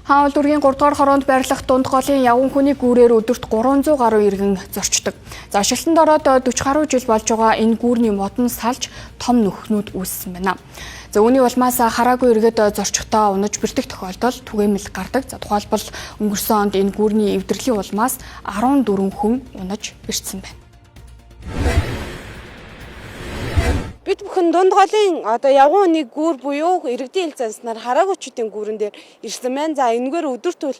Хаан улдүргийн 3 дугаар хороонд байрлах дунд голын явган хүний гүүрээр өдөрт 300 гаруй иргэн зорчдог. За шилтэнд ороод 40 гаруй жил болж байгаа энэ гүүрний мод нь салж том нүхнүүд үүссэн байна. За үүний улмаас хараагүй иргэд зорчихдоо унаж бэртэх тохиолдол түгээмэл гардаг. За тухайлбал өнгөрсөн онд энэ гүүрний эвдэрлийн улмаас 14 хүн унаж бэртсэн байна. Бид бүхэн дунд голын одоо явган үний гүүр буюу иргэдийн хил занснаар хараагүйчүүдийн гүүрэн дээр ирсэн байна. За энэгээр өдөрт бол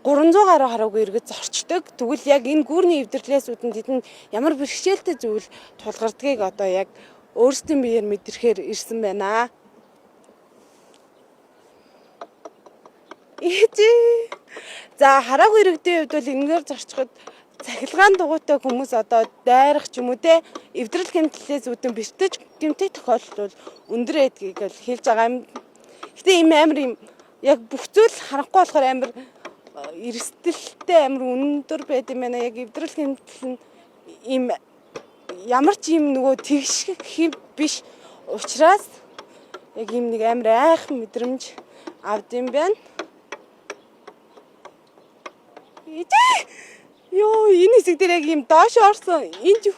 300 гаруй хараагүй иргэд зорчдог. Тэгвэл яг энэ гүүрний эвдэрлээс үүдэн тэдэнд ямар бэрхшээлтэй зүйл тулгардгийг одоо яг өөрсдийн биеэр мэдрэхээр ирсэн байна. Ээжээ. За хараагүй иргэдийн хувьд бол энэгээр зорчиход цахилгаан дугуйтай хүмүүс одоо дайрах ч юм уу те эвдрэл гэмтлээс үүдэн бэртэж гэмтэх тохиолдол бол өндөр байдгийг л хэлж байгаа юм. Гэтэ ийм амар юм яг бүх зүйл харахгүй болохоор амар эрсдэлтэй амар өндөр байд юм байна. Яг эвдрэл гэмтэл нь ийм ямар ч юм нөгөө тэгш хэв биш учраас яг ийм нэг амар айхан мэдрэмж авд юм байна. Ижээ! Йоо, энэ хэсэг дээр яг ийм доош орсон. Энд юу?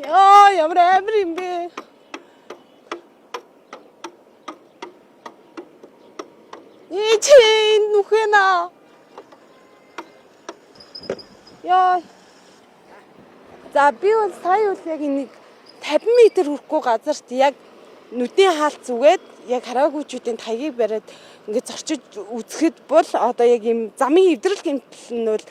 Йоо, ямар амар юм бэ? Ижээ, энэ нүхэнэ. Йоо. За би бол сая бол яг нэг 50 м хүрэхгүй газарт яг нүдний хаалт зүгээд яг хараагүйчүүдийн таягийг бариад ингээд зорчиж үзэхэд бол одоо яг ийм замын эвдрэл гэмтэл нь бол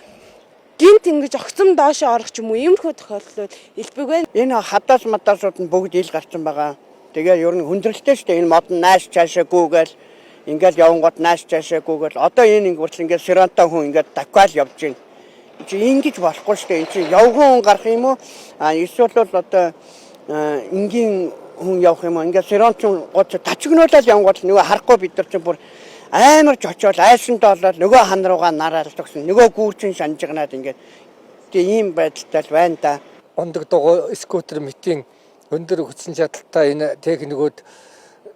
гинт ингэж огцом доошоо орох ч юм уу иймэрхүү тохиолдол элбэг байна. Энэ хадаас мадаасууд нь бүгд ил гарсан байгаа. Тэгээ ер нь хүндрэлтэй шүү дээ. Энэ мод нь нааш цаашаа гүүгээл ингээл явангууд нааш цаашаа гүүгээл одоо энэ ингэ хүртэл ингээд сирантай хүн ингээд давхаал явж байна. Чи ингэж болохгүй шүү дээ. Энд чи явган хүн гарах юм уу? А эсвэл бол одоо энгийн хүн явах юм уу? Ингээд сирант гоц тачигнуулаад явангууд нөгөө харахгүй бид нар чинь бүр амар ч очиод айсанд болоод нөгөө хан руугаа нараал төгсөн. Нөгөө гүүрчин шанжигнаад ингээд тэгээ ийм байдалтай л байна да. Ундаг дугуй скутер мэтийн өндөр хүчин чадалтай энэ техникүүд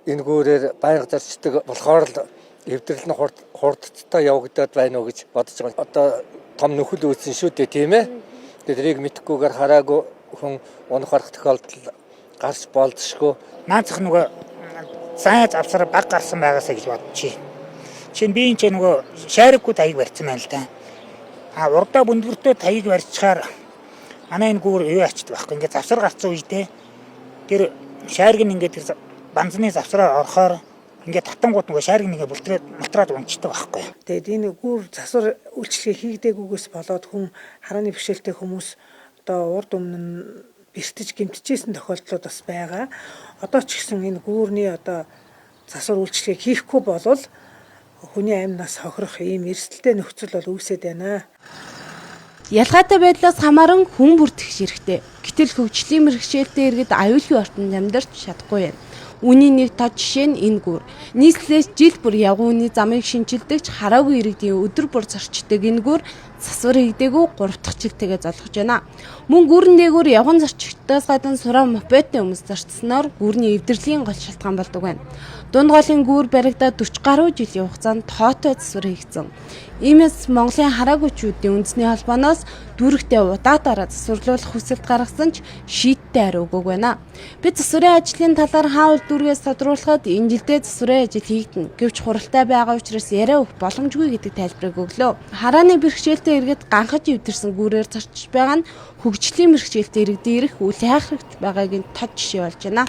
энэ гүүрээр байнга зорчдог болохоор л эвдрэл нь хурдтай явагдаад байна уу гэж бодож байгаа. Одоо том нөхөл үүссэн шүү дээ, тийм ээ. Тэрийг мэдхгүйгээр хараагүй хүн унах барах тохиолдол гарч болзошгүй. Наацх нөгөө зай завсар баг гарсан байгаасаа гэж бодчих. Чинь би энэ ч нөгөө шаариггүй таяг барьсан байна л да. А урдаа бүндгөртөө таяг барьчихаар манай энэ гүүр юу ачдаг байхгүй. Ингээд завсар гарсан үедээ тэр шаариг нь ингээд тэр банзны завсраа орохоор ингээд татангууд нөгөө шаариг нь ингээд бүлтрээд матраад унцдаг байхгүй. Тэгээд энэ гүүр засвар үйлчилгээ хийгдээгүйгээс болоод хүн харааны бэрхшээлтэй хүмүүс одоо урд өмнө нь бэртэж гэмтчихсэн тохиолдлууд бас байгаа. Одоо ч гэсэн энэ гүүрний одоо засвар үйлчилгээг хийхгүй болвол хүний амь нас хохирох ийм эрсдэлтэй нөхцөл бол үүсээд байна. Ялгаатай байдлаас хамааран хүн бүр тэгш хэрэгтэй. Гэтэл хөгжлийн бэрхшээлтэй иргэд аюулгүй орчинд амьдарч чадахгүй юм. Үүний нэг тод жишээ нь энэ гүүр. Нийслэлээс жил бүр явган үний замыг шинчилдэгч хараагүй иргэдийн өдөр бүр зорчдог энэ гүүр засвар хийгдээгүй 3 дахь чигтэйгээ золгож байна. Мөн гүүрэн дээгүүр явган зорчигчдоос гадна сураа мопедтэй хүмүүс зорчсноор гүүрний эвдэрлийн гол шалтгаан болдог байна. Дунд голын гүүр баригдаад 40 гаруй жилийн хугацаанд тоотой засвар хийгдсэн. Иймээс Монголын хараагүйчүүдийн үндэсний холбооноос дүүрэгтээ удаатаараа засварлуулах хүсэлт гаргасан ч шийдтэй хариу өгөөгүй байна. Би засварын ажлын талаар хаан улс дүүргээс тодруулахад энэ жилдээ засварын ажил хийгдэнэ. Гэвч хуралтай байгаа учраас яриа өгөх боломжгүй гэдэг тайлбарыг өглөө. Харааны бэрхшээлтэй иргэд ганхаж эвдэрсэн гүүрээр зорчиж байгаа нь хөгжлийн бэрхшээлтэй иргэдийн эрх үл хайхрагч байгаагийн тод жишээ болж байна.